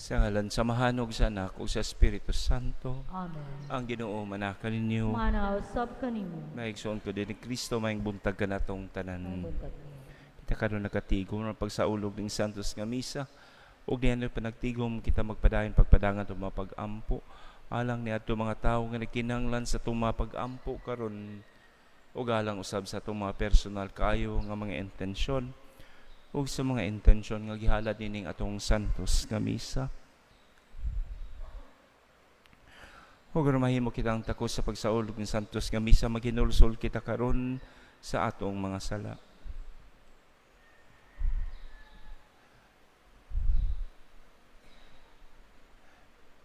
Sa ngalan sa Amahan ug sa Anak ug sa Espiritu Santo. Amen. Ang Ginoo manaka ninyo. Mana usab kanimo. Maigsoon ko din ni Kristo, maayong buntag kanatong tanan. Maayong buntag. Kita karon nakatigom ang pagsaulog ning Santos nga Misa. Ug diyan pa nagtigom kita magpadayon pagpadangan atong mga pag-ampo alang ni adto mga tawo nga nagkinahanglan sa atong mga pag-ampo karon ug alang usab sa atong mga personal kaayo nga mga intensyon ug sa mga intensyon nga gihalad nining atong Santos nga Misa. Ug aron mahimo kitang takos sa pagsaulog ng Santos nga Misa, maghinulsol kita karon sa atong mga sala.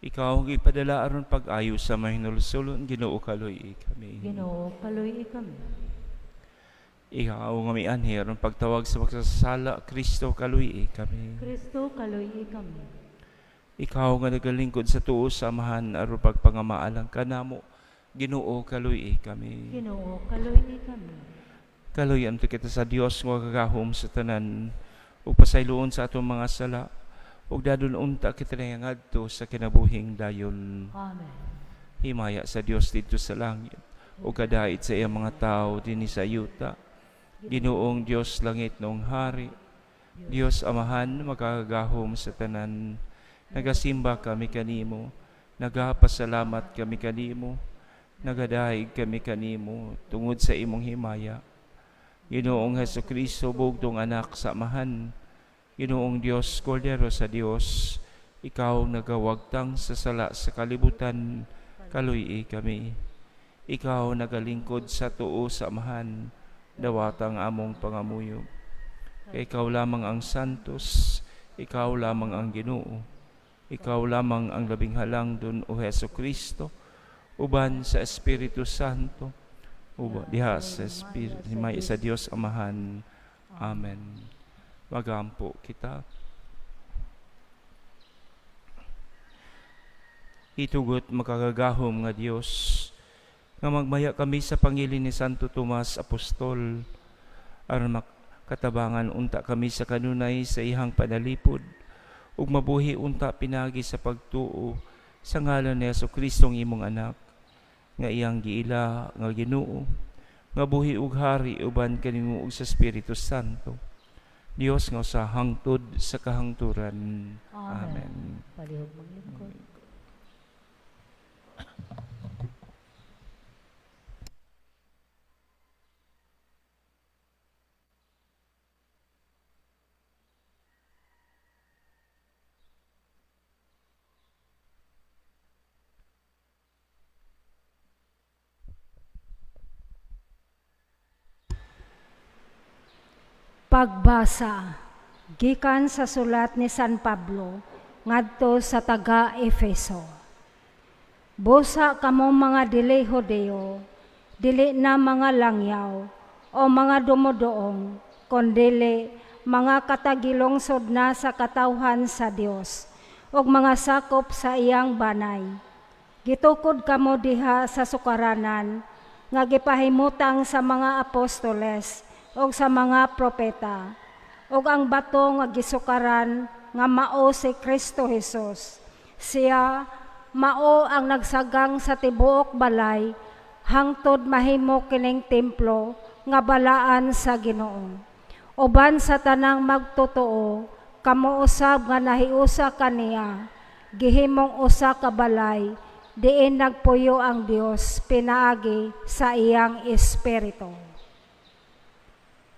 Ikaw ang ipadala aron pag-ayo sa mahinulsulon, Ginoo, kaluy-i kami. Ginoo, kaluy-i kami. Ikaw nga mianhi aron pagtawag sa magsasala, Kristo, kaluy-i kami. Kristo, kaluy-i kami. Ikaw nga nagalingkod sa tuo sa Amahan aron pagpangamaalang kanamo, Ginoo, kaluy-i kami. Ginoo, kaluy-i kami. Kaluy-an kita sa Dios nga kagahom sa tanan ug pasayloon sa atong mga sala ug dadon unta kita ngadto sa kinabuhing dayon. Amen. Himaya sa Dios didto sa langit ug kadait sa iyang mga tawo dinhi sa yuta. Ginoong Dios langit noong hari, Dios Amahan makagagahom sa tanan, nagasimba kami kanimo, nagapasalamat kami kanimo, nagadahig kami kanimo tungod sa imong himaya. Ginoong Hesukristo, bugtong anak sa Amahan, Ginoong Dios, Kordero sa Dios, ikaw nagawagtang sa sala sa kalibutan, kaluy-i kami. Ikaw nagalingkod sa tuo sa Amahan, dawatang among pangamuyo. Kay ikaw lamang ang santos, ikaw lamang ang Ginoo, ikaw lamang ang labing halangdon, o Hesukristo, uban sa Espiritu Santo, uban diha sa Espiritu, himay sa Dios Amahan. Amen. Magampo kita. Itugot makagagahom nga Dios, nga magmaya kami sa pangilin ni Santo Tomas Apostol, aron makatabangan unta kami sa kanunay sa iyang panalipod, ug mabuhi unta pinagi sa pagtuo sa ngalan ni Hesukristo ang imong anak, nga iyang giila nga Ginoo, nga buhi ug hari uban kanimo ug sa Espiritu Santo, Dios nga sa hangtod sa kahangturan. Amen. Amen. Palihog maglingkod. Pagbasa gikan sa sulat ni San Pablo ngadto sa taga Efeso. Busa kamo mga dili Hudeo, dili na mga langyaw o mga dumudoong, kundili mga katagilungsod na sa katawhan sa Dios ug mga sakop sa iyang banay. Gitukod kamo diha sa sukaranan nga gipahimutang sa mga apostoles ug sa mga propeta, ug ang bato nga gisukaran nga mao si Kristo Hesus. Siya mao ang nagsagang sa tibuok balay hangtod mahimo kining templo nga balaan sa Ginoo. Uban sa tanang magtotoo, kamo usab nga nahiusa kaniya, gihimong usa ka balay diin nagpuyo ang Dios pinaagi sa iyang espiritu.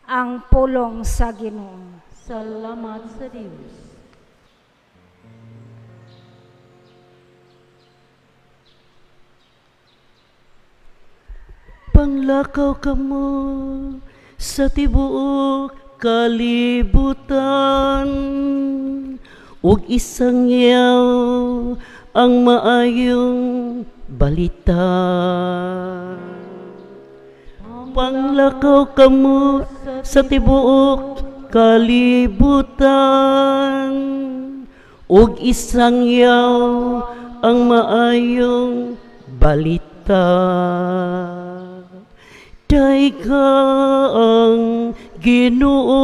Ang pulong sa Ginoo. Salamat sa Dios. Panglakaw kamo sa tibuok kalibutan, ug isangyaw ang maayong balita. Panglakaw kamo sa tibuok kalibutan, ug isangyaw ang maayong balita. Dayka ang Ginoo,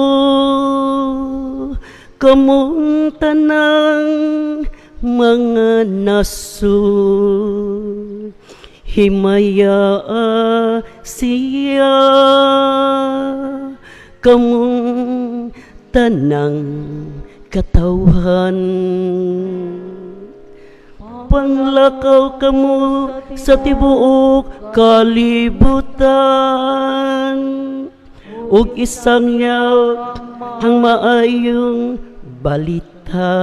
kamong tanang mga nasod. Himayaa siya, kamong tanang katawhan. Panglakaw kamo sa tibuok kalibutan ug isangyaw ang maayong balita,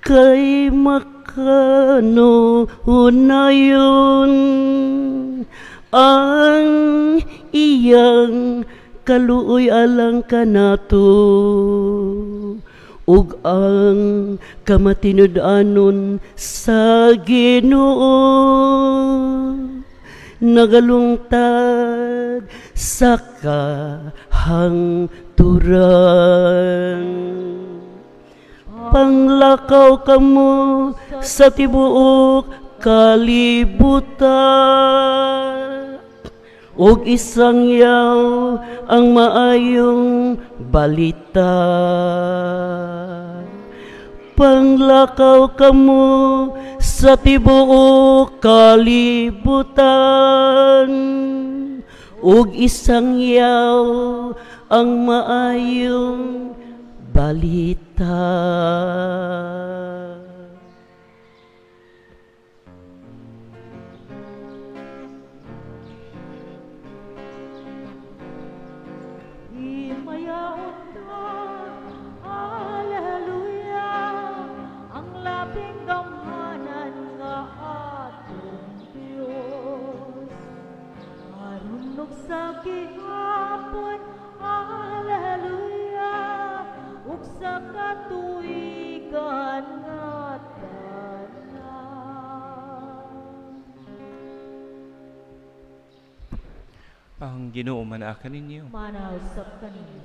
kay makanunayon ang iyang kaluoy alang kanato ug ang kamatinud-anon sa Ginoo nagalungtad sa kahangturan. Panglakaw kamo sa tibuok kalibutan ug isangyaw ang maayong balita. Panglakaw kamo sa tibuok kalibutan ug isangyaw ang maayong balita. Himayaon ta, Hallelujah, ang labing gamhanan nga atong Dios. Aron ug sa gihapon, Hallelujah, ug sa katuigan nga tanan. Ang Ginoo manaa kaninyo. Manaa usab kaninyo.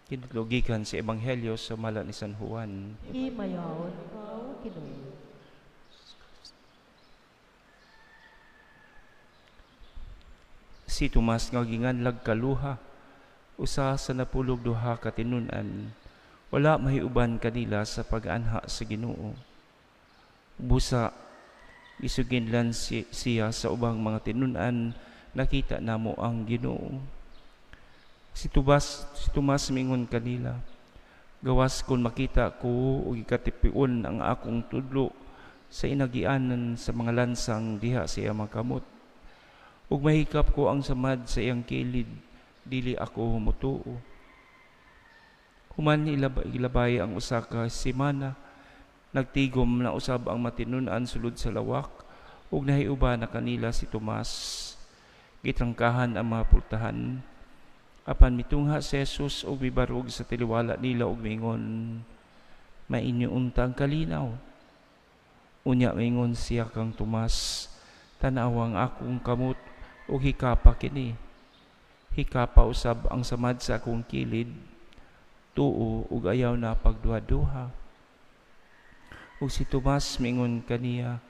Kinutlo gikan sa Ebanghelyo sumala ni San Juan. Himayaon ka, O Ginoo. Si Tomas nga ginganlag Kaluha, usa sa 12 ka tinun-an, wala mahiuban kanila sa pag-anha sa Ginoo. Busa isuginlan siya sa ubang mga tinun-an, "Nakita namo ang Ginoo." Si Tomas mingon kanila, "Gawas kon makita ko ug ikatipion ang akong tudlo sa inagianan sa mga lansang diha sa iyang mga kamot, ug mahikap ko ang samad sa iyang kilid, dili ako mutuo." Human ilabay ang usa ka semana, nagtigom na usab ang matinun-an sulod sa lawak, ug nahiuban na kanila si Tomas. Gitrangkahan ang mga pultahan. Apan mitungha si Jesus ug mibarog sa taliwala nila ug miingon, "Mainyo unta ang kalinaw." Unya miingon siya kang Tomas, "Tan-awa ang akong kamot ug hikapa kini. Hikapa usab ang samad sa akong kilid. Tuo ug ayaw na pagduha-duha." Ug si Tomas miingon kaniya,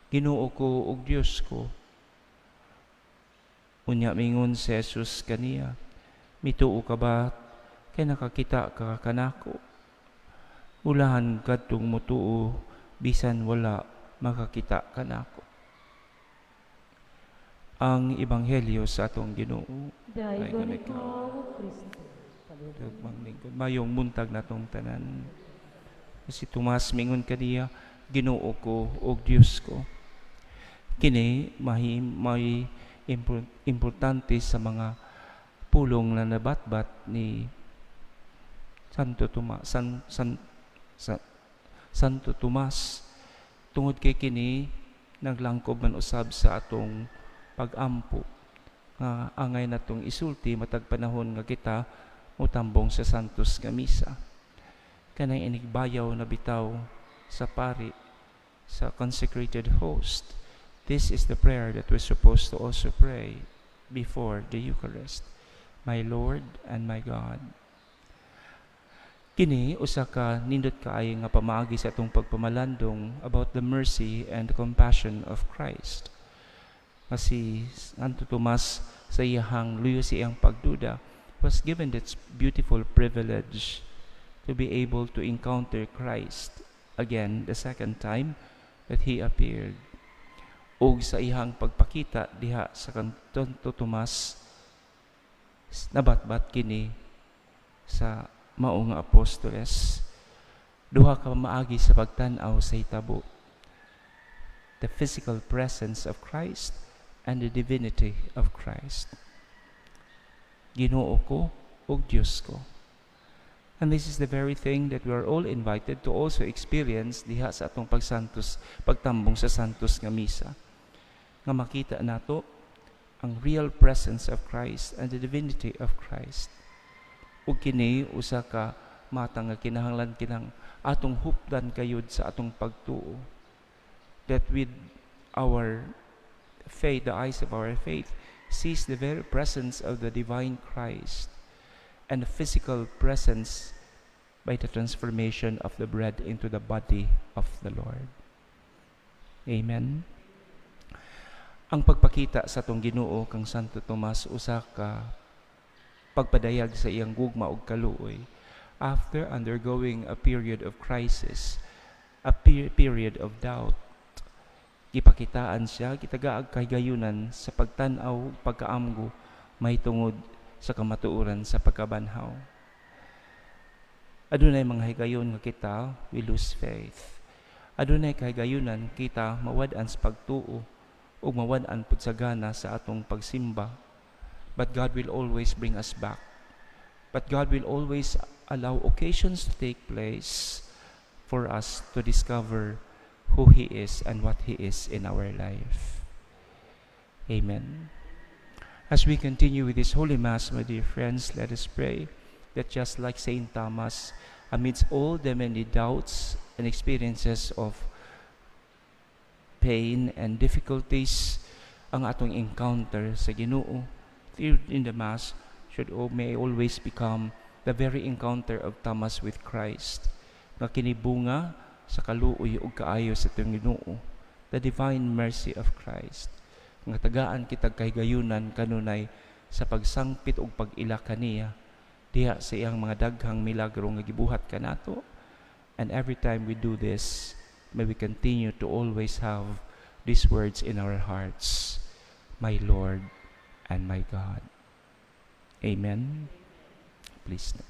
"Ginoo ko ug Dios ko." Unya miingon si Jesus kaniya, "Mituo ka ba kay nakakita ka kanako? Bulahan kadtong mutuo bisan wala makakita kanako." Ang Ebanghelyo sa atong Ginoo. Daygon Daygon ikaw, O Kristo. Tugmang lingkod. Mayong buntag natong tanan. Si Tomas mingon kaniya, "Ginoo ko ug Dios ko." Kini may importante sa mga pulong na nabatbat ni Santo Tomas, San, San, Sa, Santo Tomas, tungod kay kini naglangkob man usab sa atong pagampo nga angay natong isulti matag panahon nga kita motambong sa Santos nga Misa. Kanang inigbayaw na bitaw sa pari sa consecrated host. This is the prayer that we're supposed to also pray before the Eucharist. My Lord and my God. Kini usa ka nindot kaayo nga pamaagi sa atong pagpamalandong about the mercy and the compassion of Christ. Nga si Santo Tomas sa iyahang luyo, sa iyang pagduda, was given this beautiful privilege to be able to encounter Christ. Again, the second time that he appeared. Ug sa iyang pagpakita diha sa Santo Tomas, nabatbat kini sa mao nga apostoles. Duha ka maagi sa pagtan-aw sa hitabo: the physical presence of Christ and the divinity of Christ. Ginoo ko ug Dios ko. And this is the very thing that we are all invited to also experience diha sa atong pagsantos, pagtambong sa Santos nga Misa. Nga makita nato ang real presence of Christ and the divinity of Christ. Ug kini usa ka matang nga kinahanglan kinang atong hupdan kayod sa atong pagtuo. That with our faith, the eyes of our faith, sees the very presence of the divine Christ and the physical presence by the transformation of the bread into the body of the Lord. Amen. Ang pagpakita sa atong Ginoo kang Santo Tomas usa ka pagpadayag sa iyang gugma ug kaluoy after undergoing a period of crisis, a period of doubt. Gipakitaan siya, gitagaag kahigayunan sa pagtan-aw, pagkaamgo mahitungod sa kamatuoran sa pagkabanhaw. Adunay mga higayon nga kita, we lose faith. Adunay kahigayunan kita mawad-an sa pagtuo ug mawad-an pud sa gana sa atong pagsimba. But God will always bring us back. But God will always allow occasions to take place for us to discover who He is and what He is in our life. Amen. As we continue with this Holy Mass, my dear friends, let us pray that just like Saint Thomas, amidst all the many doubts and experiences of pain and difficulties, ang atong encounter sa Ginoo in the Mass should or may always become the very encounter of Thomas with Christ, nga kini bunga sa kaluoy ug kaayo sa atong Ginoo, the divine mercy of Christ, nga tagaan kitag kahigayunan kanunay sa pagsangpit ug pag-ila kaniya diha sa iyang mga daghang milagro nga gibuhat kanato. And every time we do this, may we continue to always have these words in our hearts: "My Lord and my God." Amen. Please stand.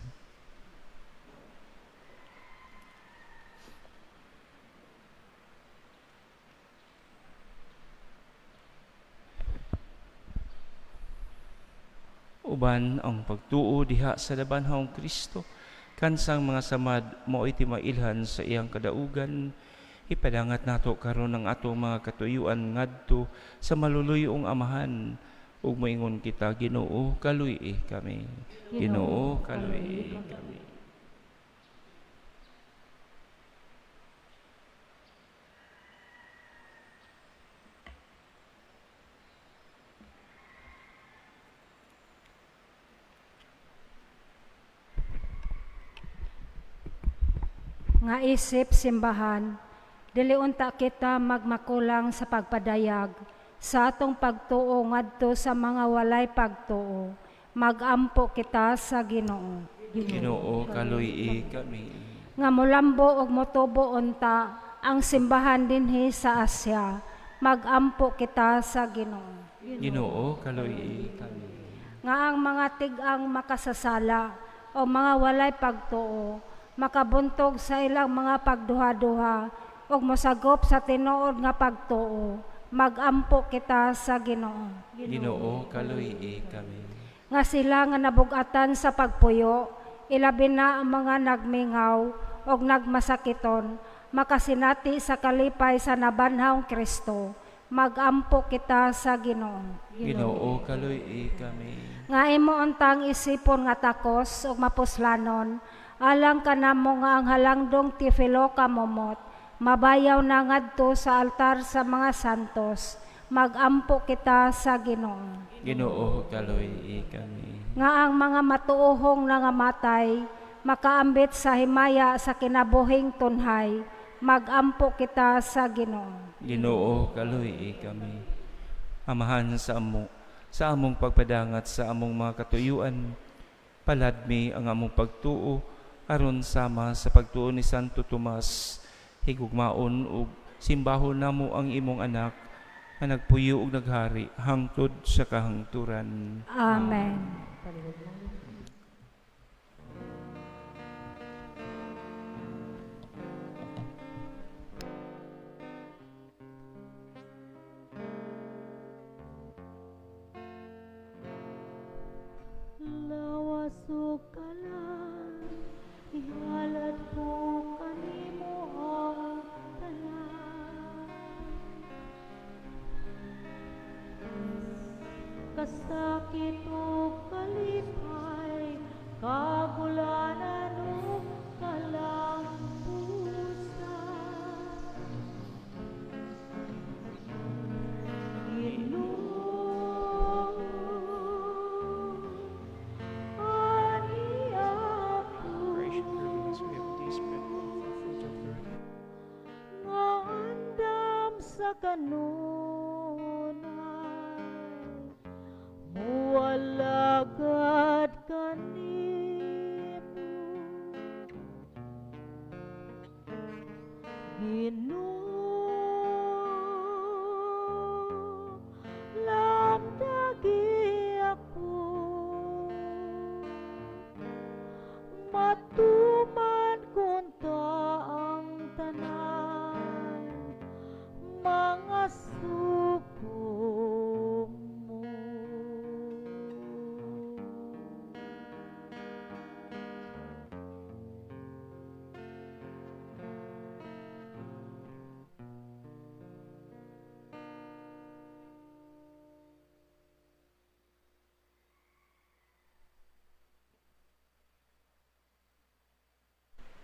Uban ang pagtuo diha sa nabanhawng Kristo, kansang mga samad mao'y timailhan sa iyang kadaugan, ipadangat nato karon ang atong mga katuyuan ngadto sa maluluyong Amahan ug moingon kita: Ginoo, kaluy-i kami. Ginoo, kaluy-i kami. Nga isip simbahan, dili unta kita magmakulang sa pagpadayag sa atong pagtuo ngadto sa mga walay pagtuo. Magampo kita sa Ginoo. Ginoo, kaluy-i kami. Nga molambo og motubo unta ang simbahan dinhi sa Asya. Magampo kita sa Ginoo. Ginoo, kaluy-i kami. Nga ang mga tig-ang makasasala o mga walay pagtuo makabuntog sa ilang mga pagduha-duha ug mosagop sa tinuod nga pagtuo. Magampo kita sa Ginoo. Ginoo, kaluy-i kami. Nga sila nga nabugatan sa pagpuyo, ilabi na ang mga nagmingaw ug nagmasakiton, makasinati sa kalipay sa nabanhawng Kristo. Magampo kita sa Ginoo. Ginoo, kaluy-i kami. Nga imo untang isipon nga takos ug mapuslanon, alang kanamo nga ang halangdong Teofilo Camomot, mabayaw na ngadto sa altar sa mga santos. Magampo kita sa Ginoo. Ginoo, kaluy-i kami. Nga ang mga matuohong nangamatay makaambit sa himaya sa kinabuhing tunhay. Magampo kita sa Ginoo. Ginoo, kaluy-i kami. Amahan, sa among pagpadangat sa among mga katuyuan, paladmi ang among pagtuo aron sama sa pagtuo ni Santo Tomas. Higugmaon ug simbahon namo ang imong anak nga nagpuyo ug naghari hangtod sa kahangturan. Amen. Palihog lang. Lawas ug kalag, ihalad ko kanimo ang tanan. Kasakit ug kalipay, kagulanan ug kalampusan. Ginoo, ani ako nga andam sa kanunay, mualagad kanimo. Ginoo, lamdagi ako, matuman kunta ang tanan mga sugo mo.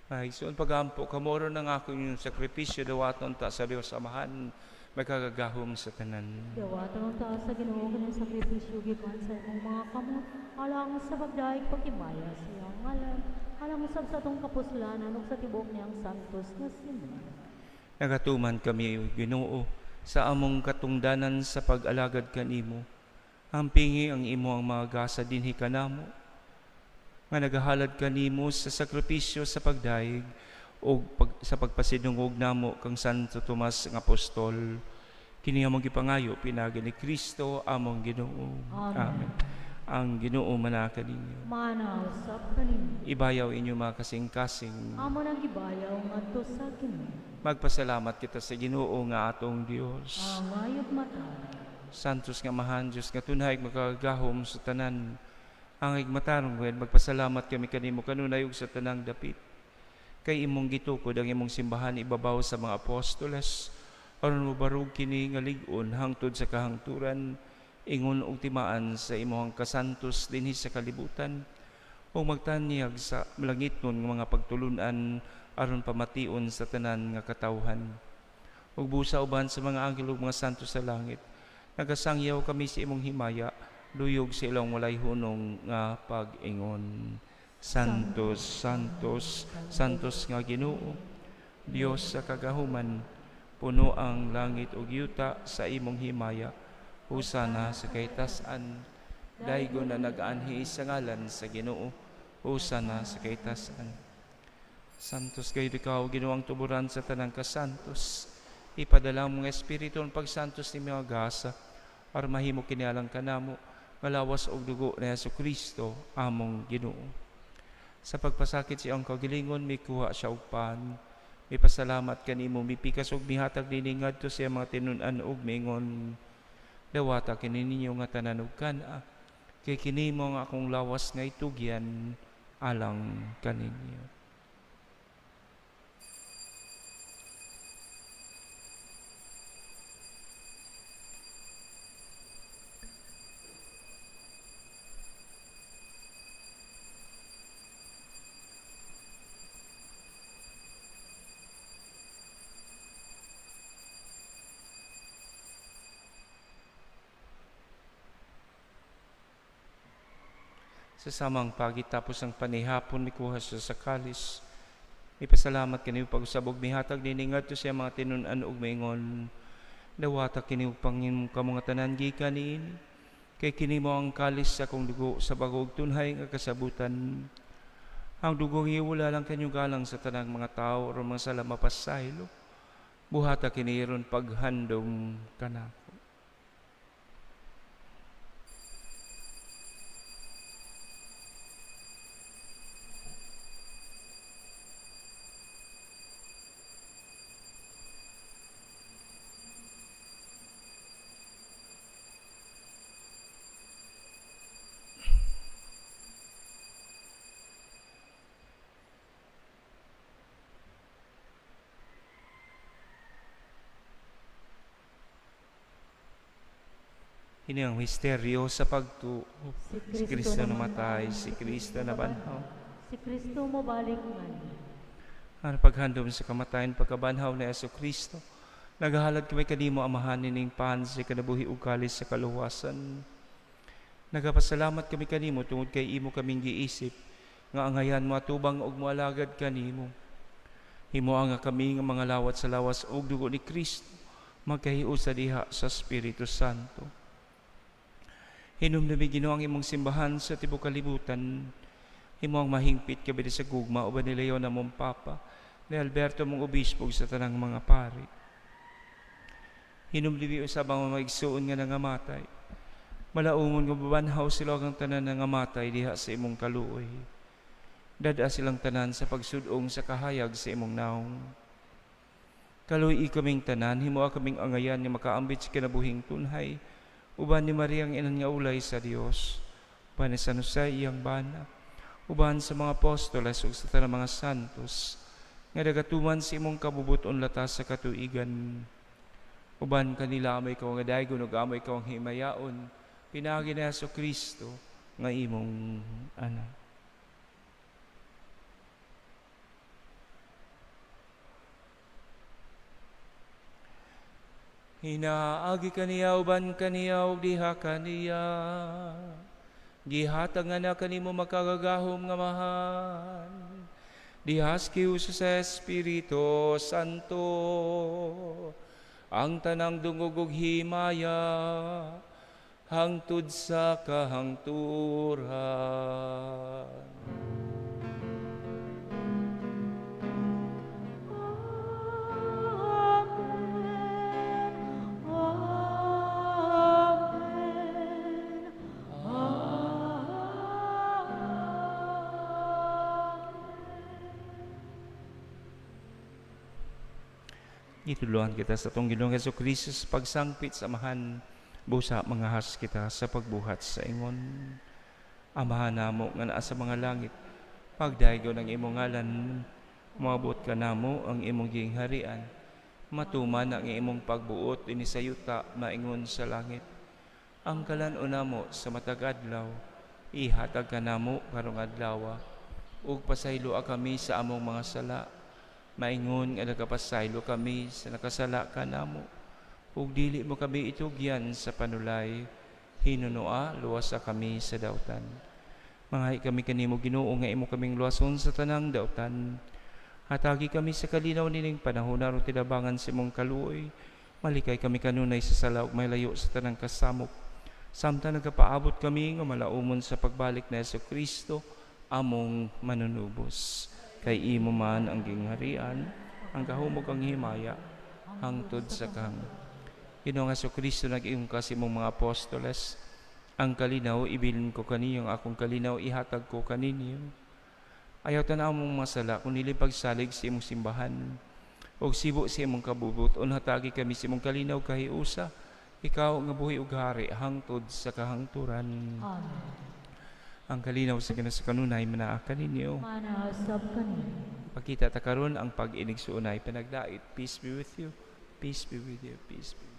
Ay, soon pagampo, kamoro ng ako inyong sakripisyo, dawaton ta sa Diyos Amahan, magkagagahom sa tanan. Dawatan ang taas sa Ginoo kanang sakripisyo gikan sa imong mga kamot alang sa pagdaig paghimaya sa iyang ngalan, alang usab sa atong kapuslanan ug sa tibuok niyang santos nga simbahan. Nagatuman kami, Ginoo, sa among katungdanan sa pag-alagad kanimo. Ampingi ang imo ang mga gasa dinhi kanamo, nga nagahalad kanimo sa sakripisyo sa pagdaig o sa pagpasidungog namo kang Santo Tomas nga Apostol. Kini among gipangayo pinaagi ni Kristo among Ginoo. Amen. Amen. Ang Ginoo manaka ninyo. Mana usab kaninyo. Ibayaw inyo mga kasing-kasing. Amo nang gibayaw ngadto sa Ginoo. Magpasalamat kita sa Ginoo nga atong Dios. Angayog matarong. Santos nga Amahan, Dios nga tunay makagagahom sa tanan. Ang matarong gwen, magpasalamat kami kanimo kanunay ug sa tanang dapit. Kay imong gitukod ang imong simbahan ibabaw sa mga apostoles, aron mobarug kini nga lig-on hangtod sa kahangturan, ingon og timaan sa imong kasantos dinhi sa kalibutan, ug magtanyag sa langitnon nga mga pagtulun-an aron pamation sa tanan nga katawhan. Ug busa uban sa mga anghel ug mga santo sa langit, nagasangyaw kami sa imong himaya, luyog sa ilang walay hunong nga pag-ingon. Santos, Santos, Santos nga Ginoo, Dios sa kagahuman, puno ang langit ug yuta sa imong himaya. Hosana sa kahitasan, daygon na nag-anhi sa ngalan sa Ginoo. Hosana sa kahitasan. Santos gayud ikaw, Ginoo, ang tuburan sa tanang kasantos. Ipadala mo nga espiritu ang pagsantos ni mga gasa, aron mahimo kini alang kanamo nga lawas og dugo ni Hesus Kristo among Ginoo. Sa pagpasakit sa iyang kaugalingon, mikuha siya og pan, mipasalamat kanimo, mipikas og mihatag niini ngadto sa iyang mga tinun-an og miingon, dawata kini ninyo nga tanan og kan-a, kay kini mo ang akong lawas nga itugyan alang kaninyo. Sa samang pagitapos ang panihapon, mikuha siya sa kalis. Mipasalamat kini pag-usab og mihatag niini ngadto sa mga tinun-an og maingon, dawata kini pangin kamo nga tanan gikan niini, kay kini mo ang kalis sa akong dugo sa bag-ong tunhay nga kasabutan. Ang dugong iwala lang kanyong galang sa tanang mga tao aron mga sala mapasaylo. Buhata kini aron paghandom kanako. Ini ang misteryo sa pagtuo. Si Kristo namatay, si Kristo nabanhaw. Si Kristo mobalik nganhi. Ang paghandom sa kamatayon pagkabanhaw ni Hesus Kristo, nagahalad kami kanimo Amahan nining pan sa kinabuhi ug kalis sa kaluwasan. Nagapasalamat kami kanimo tungod kay imo kaming giisip nga angayan mo atubang ug moalagad kanimo. Himoa nga kami nga mga lawat sa lawas ug dugo ni Kristo magkahiusa diha sa Espiritu Santo. Hinumdumi Ginoo ang imong simbahan sa tibuok kalibutan. Himo ang mahingpit kami sa gugma uban ni Leon among Papa, ni Alberto among obispo sa tanang mga pari. Hinumdumi usab ang mga igsuon nga nangamatay. Malaumon nga mabanhaw sila ang tanan nangamatay diha sa imong kaluoy. Dad-a silang tanan sa pagsudong sa kahayag sa imong naong. Kaluoy kaming tanan, himoa kaming angayan nga makaambit sa kinabuhing tunhay. Uban ni Maria ang inan nga ulay sa Dios, uban ni San Jose iyang bana, uban sa mga apostoles ug sa tanang mga santos, nga nagatuman sa imong kabubuton latas sa katuigan. Uban kanila amo ikaw nga daygon ug amo ikaw ang himayaon, pinaagi ni Hesus Kristo nga imong anak. Hinaagi kaniya uban kaniya ug diha kaniya. Gihatag nga na kanimo makagagahom nga amahan. Dihaskiw sa Espiritu Santo ang tanang dungog ug himaya hangtod sa kahangturan. Gituluan kita sa atong Ginoong Hesukristo sa pagsangpit sa Amahan, busa mangahas kita sa pagbuhat sa ingon. Amahan namo nga naa sa mga langit, pagdaygon ang imong ngalan, moabot ka namo ang imong gingharian, matuman ang imong pagbuot dinhi sa yuta maingon sa langit. Ang kalan-on namo sa matag adlaw, ihatag ka namo karong adlaw, ug pasayloa kami sa among mga sala, maingon nga nagapasaylo kami sa nakasala ka namo, ug dili mo kami itugyan sa panulay, hinunoa luwasa kami sa dautan. Manghay kami kanimo Ginoo nga imo kaming luwason sa tanang dautan. Hatagi kami sa kalinaw nining panahon aron tinabangan sa imong kaluoy. Malikay kami kanunay sa sala ug may layo sa tanang kasamok. Samtang nagapaabot kami nga malaumon sa pagbalik ni Hesukristo among manunubos. Kay imo man ang gingharian, ang gahom ug ang himaya, hangtod sa kahang. Ginoong Hesukristo, nag-ingon ka sa imong mga apostoles, ang kalinaw ibilin ko kaniyo, ang akong kalinaw ihatag ko kaninyo. Ayaw tan-aw mong masala, kun dili pagsalig sa imong simbahan, ug sibo sa imong kabubut-on, hatagi kami sa imong kalinaw kahiusa, ikaw nga buhi ug hari hangtod sa kahangturan. Amen. Ang kalinaw sa Ginoo sa kanunay manaa kaninyo. Manasab kaninyo. Pagkita ta karon ang pag-inig suunay panagdait. Peace be with you. Peace be with you. Peace be with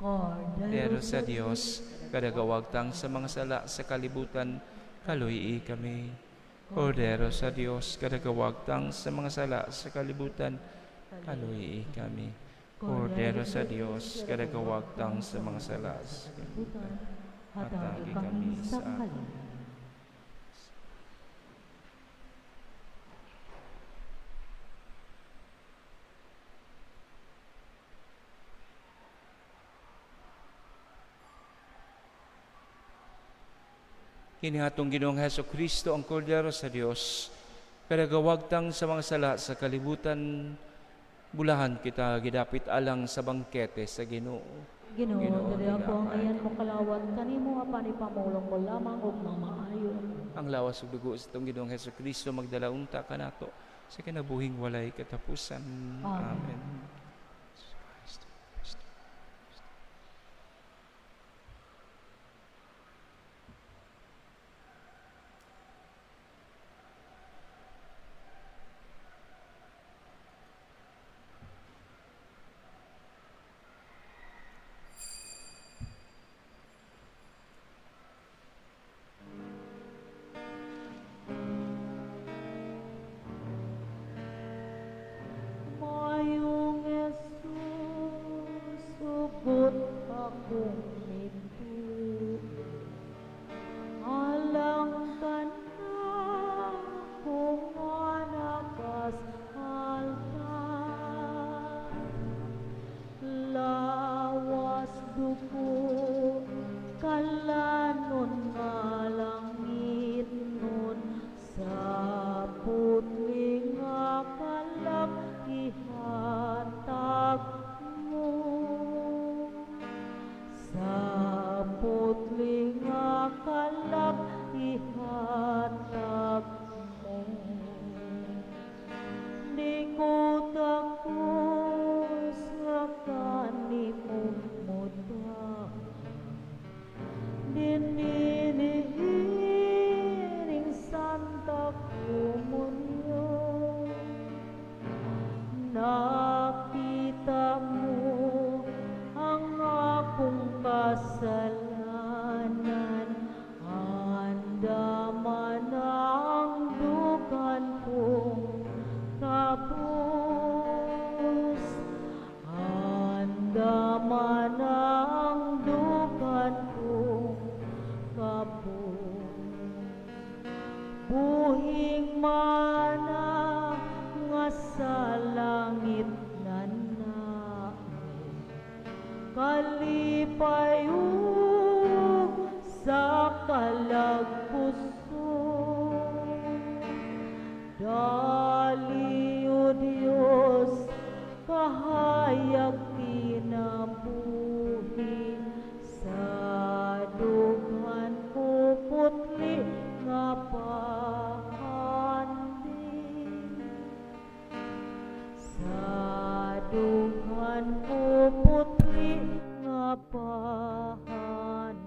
you. Pero sa Dios, kadagawagtang sa mga sala sa kalibutan, kaluyi kami. Kordero sa Dios, kadagawagtang sa mga sala sa kalibutan, kaluyi kami. Kordero sa Dios, kadagawagtang sa mga sala sa kalibutan, Hatagi kami sa kalinaw. Kini atong Ginoong Hesus Kristo ang Kordero sa Dios, kadagawagtang sa mga sala sa kalibutan, bulahan kita gidapit alang sa bangkete sa Ginoo. Ginoo, Ginoo, dili ako ang dili ayan mo kalawat kanimo apan ipamulong ko lamang ug mamaayo ako. Ang lawas ug dugo sa atong Ginoong Hesus Kristo magdala unta kanato sa kinabuhing walay katapusan. Amen. Amen. Mayong Jesus, sugot akong mituo. Alang kana kung anakas altar, lawas dugo kalanon nga langit nun sa putli nga kalag ihatag mo. Sa putli nga kalag ihatag mo. Di ko takos nga kanimo muda, dininihining Santa Comunyon. Nakita mo ang akong kasalanan, andaman ang dugan kong kapos. Andaman ang dugan kong kapos. Buhing mana nga sa langit nana, kalipay ug sa kalagpuso. Dali, O Dios, kahayag kinabuhi, sa dughan ko putli nga pahandi. Sa dughan ko putli nga pahandi.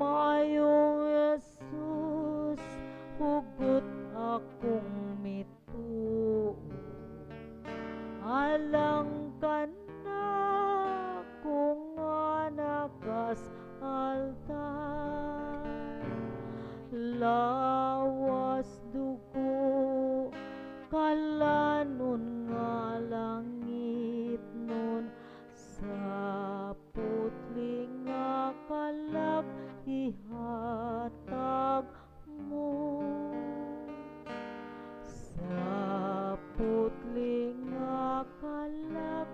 Mayong Jesus, hugot akong mituo. Alang kana kung anakas altar, lawas dugo kalanon nga langit nun sa putli nga kalag ihatag mo. Sa putli nga kalag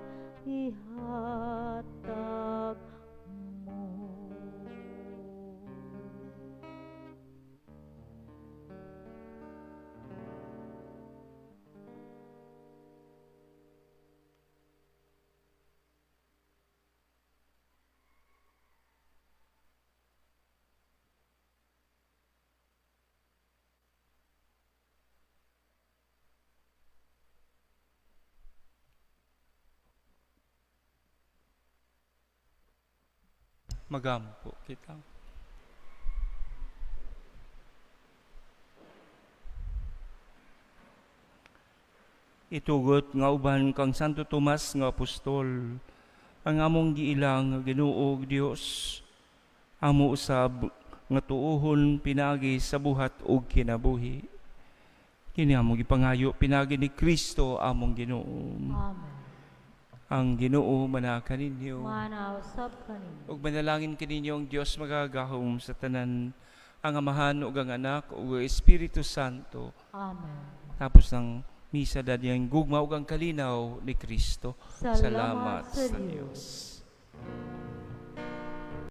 ihatag mo. Magampo kita. Itugot nga uban kang Santo Tomas nga apostol, ang among giilang nga Ginoo ug Dios, amo usab nga tuohon pinaagi sa buhat ug kinabuhi. Kini among gipangayo pinaagi ni Kristo among Ginoo. Amen. Ang Ginoo manaka ninyo. Manausap kaninyo. Ug manalangin kaninyo ang Dios magagahom sa tanan, ang Amahan ug ang Anak ug ang Espiritu Santo. Amen. Tapos ng misa dadiyang gugma ug ang kalinaw ni Kristo. Salamat sa sa Dios. Dios.